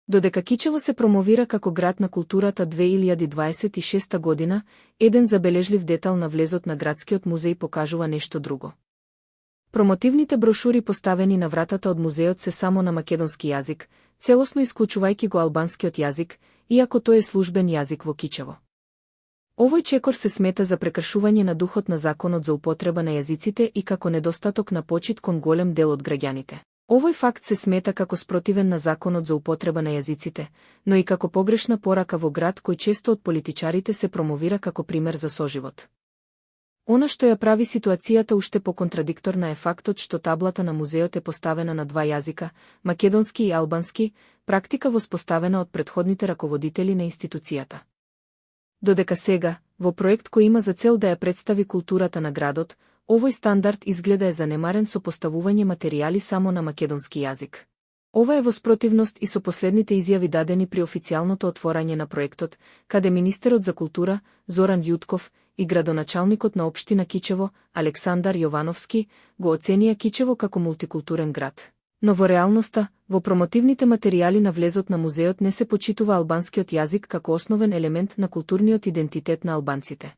Додека Кичево се промовира како град на културата 2026 година, еден забележлив детал на влезот на градскиот музеј покажува нешто друго. Промотивните брошури поставени на вратата од музеот се само на македонски јазик, целосно исклучувајќи го албанскиот јазик, иако тој е службен јазик во Кичево. Овој чекор се смета за прекршување на духот на законот за употреба на јазиците и како недостаток на почит кон голем дел од граѓаните. Овој факт се смета како спротивен на законот за употреба на јазиците, но и како погрешна порака во град кој често од политичарите се промовира како пример за соживот. Она што ја прави ситуацијата уште поконтрадикторна е фактот што таблата на музеот е поставена на два јазика, македонски и албански, практика воспоставена од претходните раководители на институцијата. Додека сега, во проект кој има за цел да ја представи културата на градот, овој стандард изгледа е занемарен со поставување материјали само на македонски јазик. Ова е во спротивност и со последните изјави дадени при официјалното отворање на проектот, каде министерот за култура, Зоран Јутков, и градоначалникот на општина Кичево, Александар Јовановски, го оценија Кичево како мултикултурен град. Но во реалноста, во промотивните материјали на влезот на музеот не се почитува албанскиот јазик како основен елемент на културниот идентитет на албанците.